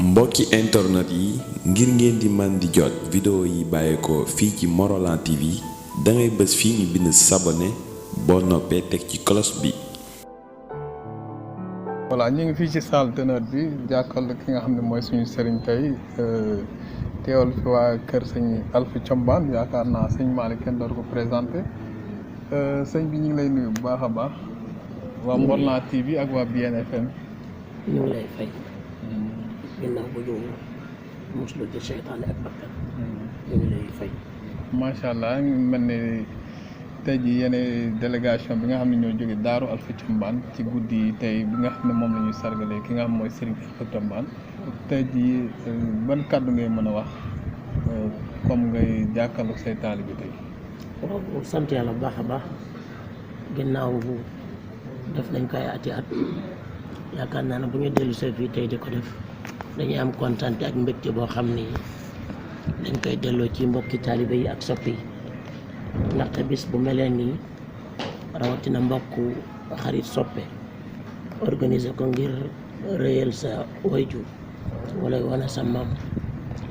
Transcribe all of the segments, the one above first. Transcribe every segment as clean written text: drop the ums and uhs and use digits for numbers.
mbokki internet yi ngir ngeen di man di jot vidéo yi bàyyeekoo fii ci Morolan TV dangay bës fii ñu bind s'abonner boo noppee teg ci cloche bi. voilà ñu ngi fii ci salle d'honneur bi jàkkaarloo ki nga xam ne mooy suñu sëriñ tey teewal fi waa kër sëñ Alpha Thiombane yaakaar naa sëñ Malick kenn door ko présenté sëñ bi ñu ngi lay nuyu bu baax a baax. waa Morolan TV ak waa BNFM. ñu ngi lay fay. ginnaaw bu ñu muslu ci seytaane ak bakkan ñu ngi lay fay. macha allah mel ni tey jii yéen délégation bi nga xam ne ñoo jóge Daaru Alpha Thiombane ci guddi tey bi nga xam ne moom la ñuy sargalee ki nga xam mooy Serigne Alpha Thiombane tey jii ban kàddu ngay mën a wax comme ngay jàkkaarloog say taalibe bi tey. waaw sant yàlla bu baax a baax ginnaaw def nañ koy ati at yaakaar naa ne bu ñu dellu see fii tey di ko def dañuy am kontaan ak mbégte boo xam ni dañ koy delloo ci mbokki taalibe yi ak soppi yi ndaxte bis bu melee nii rawatina mbokk xarit soppe organiser ko ngir réyal sa wayjur wala wane sa maam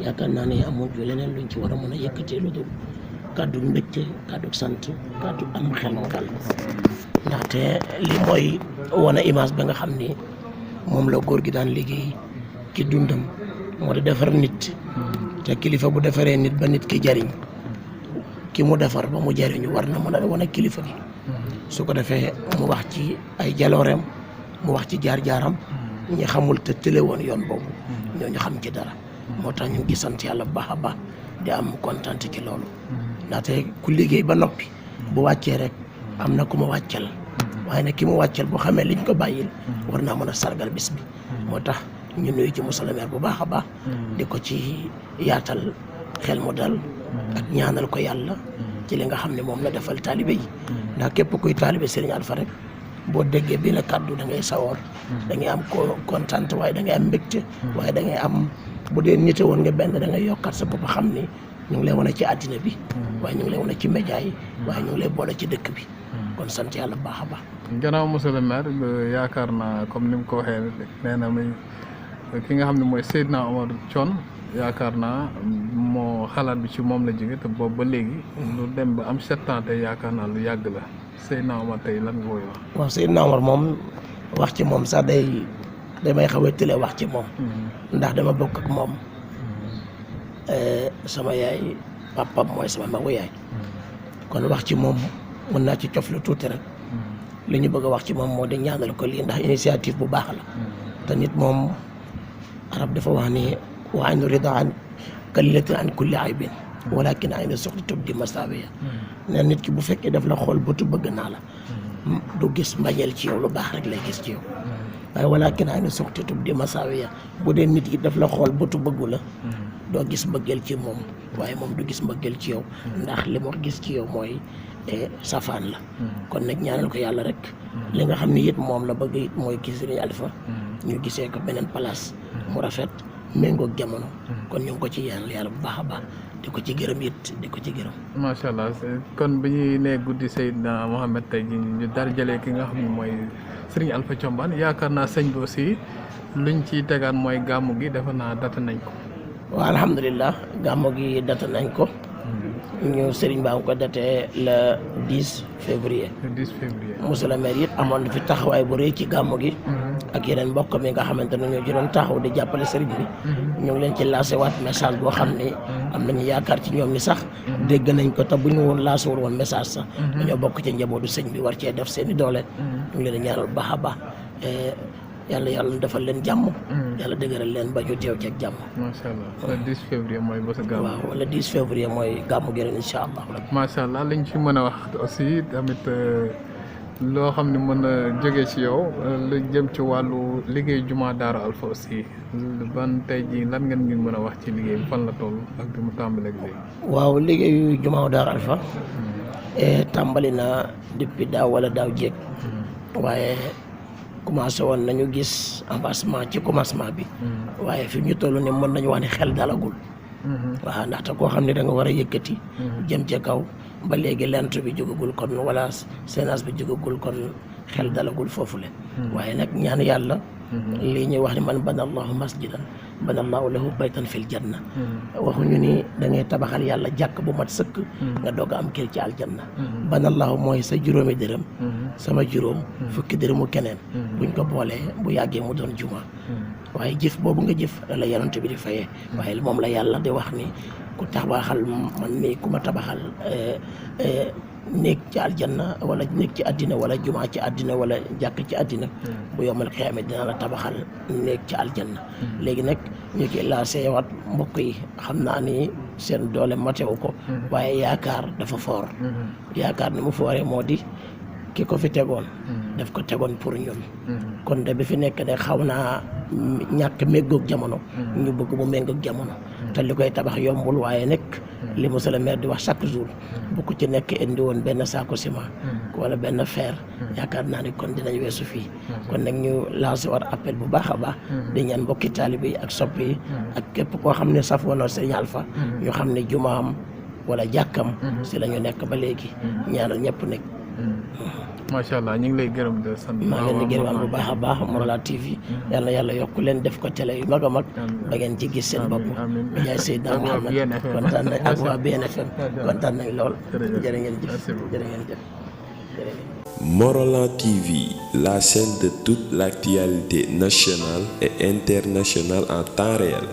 yaakaar naa ne amul ju leneen luñ ci war a mën a yëkkatee lu dul kàddu mbégte kàddu sant kàddu am xel mu dal ndaxte li mooy wane image ba nga xam ni moom la góor gi daan liggéey ci dundam moo di defar nit te kilifa bu defaree nit ba nit ki jariñ ki mu defar ba mu jariñu war na mën a wane kilifa gi su ko defee mu wax ci ay jalooreem mu wax ci jaar-jaaram ñi xamul te tële woon yoon boobu ñooñu xam ci dara moo tax ñu ngi sant yàlla bu baax a baax di am kontaan ci loolu ndaxte ku liggéey ba noppi bu wàccee rek am na ku ma wàccal waaye nag ki mu wàccal boo xamee liñ ko bàyyil war naa mën a sargal bis bi moo tax ñu nuyu ci monsieur le maire bu baax a baax di ko ci yaatal xel mu dal ak ñaanal ko yàlla ci li nga xam ne moom la defal taalibe yi ndax képp kuy taalibe Serigne Alpha rek boo déggee bi la kàddu da ngay sawar da ngay am kontaan waaye da ngay am mbégte waaye da ngay am bu dee nite woon nga benn da ngay yokkaat sa bopp xam ni ñu ngi lay wane ci àddina bi waaye ñu ngi lay wane ci média yi waaye ñu ngi lay boole ci dëkk bi kon sant yàlla bu baax a baax. gannaaw monsieur le maire yaakaar naa comme ni mu ko waxee nee na ki nga xam ne mooy Seydina Omar Thione yaakaar naa moo xalaat bi ci moom la jóge te boobu ba léegi lu dem ba am 7 ans te yaakaar naa lu yàgg la Seydina Omar tey lan nga koy wax. waaw Seydina Omar moom wax ci moom sax damay xaw a tële wax ci moom ndax dama bokk ak moom sama yaay papam mooy sama magu yaay kon wax ci moom mën naa ci cof lu tuuti rek li ñu bëgg a wax ci moom moo di ñaanal ko lii ndax initiative bu baax la te nit moom arab dafa wax ni wa aynu rida an kalilatin an kulli aybin walakin aynu soxli tubdi masawiya ne nit ki bu fekkee daf la xool bëtu bëgg naa la du gis mbañeel ci yow lu baax rek lay gis ci yow waaye walakin aynu soxli tubdi masawiya bu dee nit ki daf la xool bëtu bëggu la doo gis mbëggeel ci moom waaye moom du gis mbëggeel ci yow ndax li mu gis ci yow mooy safaan la kon nag ñaanal ko yàlla rek li nga xam ne it moom la bëgg it mooy kii Serigne Alpha ñu gisee ko beneen place mu rafet méngoog jamono kon ñu ngi ko ci ñaanal yàlla bu baax a baax di ko ci gërëm it di ko ci gërëm. macha allah kon bi ñuy nee guddi Seydina Mohamed tey ji ñu dar jëlee ki nga xam ne mooy Serigne Alpha Thiombane yaakaar naa sëñ bi aussi luñ ciy tegaan mooy gàmmu gi defe naa data nañ ko. waaw alhamdulilah gàmmu gi data nañ ko. ñu Serigne baa ngi ko datee le 10 février. le 10 février. monsieur le maire it amoon na fi taxawaay bu rëy ci gàmmu gi. ak yeneen mbokk mi nga xamante ne ñoo ci doon taxaw di jàppale Serigne bi. ñu ngi leen ci lancé waat message boo xam ne am nañu yaakaar ci ñoom ni sax dégg nañ ko te bu ñu woon lancé wul woon message sax. dañoo bokk ci njabootu sëñ bi war cee def seen i doole. ñu ngi leen di ñaanal bu baax a baax. yàlla defal leen jàmm. yàlla dëgëral leen ba ñu teew ci ak jàmm. macha allah le 10 février mooy bésu gàmmu. waaw le 10 février mooy gàmmu gi ren incha allah. macha allah liñ ci mën a wax aussi tamit loo xam ne mën a jóge ci yow lu jëm ci wàllu liggéey jumaa Daaru Alpha aussi ban tey jii lan ngeen ngi mën a wax ci liggéey bi fan la toll ak bi mu tàmbalee léegi. waaw liggéeyu jumaa Daaru Alpha tàmbali na depuis daaw wala daaw jéeg waaye. commencé woon nañu gis avancement ci commencement bi waaye fi ñu toll ni mën nañu wax ne xel dalagul waaw ndaxte koo xam ne da nga war a yëkkati jëm ca kaw ba léegi lent bi jógagul kon wala séenage bi jógagul kon xel dalagul foofule waaye nag ñaan yàlla lii ñuy wax ni man bana allahu masjidan bana allahu lahu baytan fil janna waxuñu ni da ngay tabaxal yàlla jàkk bu mat sëkk nga doog a am kër ci aljanna bana allahu mooy sa juróomi dërëm sama juróom fukki dërëmu keneen buñ ko boolee bu yàggee mu doon juma waaye jëf boobu nga jëf la yonent bi di fayee waaye moom la yàlla di wax ni ku tabaxal man mii ku ma tabaxal néeg ci aljanna wala néeg ci àddina wala jumaa ci àddina wala jàkk ci àddina bu yomal xiyaame dina la tabaxal néeg ci aljanna léegi nag ñu ci lancé waat mbokk yi xam naa ni seen doole matewu ko waaye yaakaar dafa foor yaakaar ni mu fooree moo di ki ko fi tegoon daf ko tegoon pour ñun kon de bi fi nekk de xaw naa ñàkk méngoog jamono ñu bëgg mu méngoog jamono te li koy tabax yombul waaye nag li monsieur le maire di wax chaque jour bu ko ci nekk indi woon benn saako ciment wala benn fer yaakaar naa ni kon dinañ weesu fii kon nag ñu lancé war appel bu baax a baax di ñaan mbokki taalibe yi ak sopp yi ak képp koo xam ne safoonoo Serigne Alpha ñu xam ne jumaam wala jàkkam si la ñu nekk ba léegi ñaanal ñëpp nekk macha allah ñu ngi lay gërëm de sant. maa ngi leen di gërëm bu baax a baax Morolan TV yal na yàlla yokk leen def ko télé yu mag a mag ba ngeen ci gis seen bopp bi jaay Seydina Muhammad kontaan nañ ak waa BNFM kontaan nañ lool jërë ngeen jëf jërë ngeen jëf Morolan TV, la chaîne de toute l'actualité nationale et internationale en temps réel.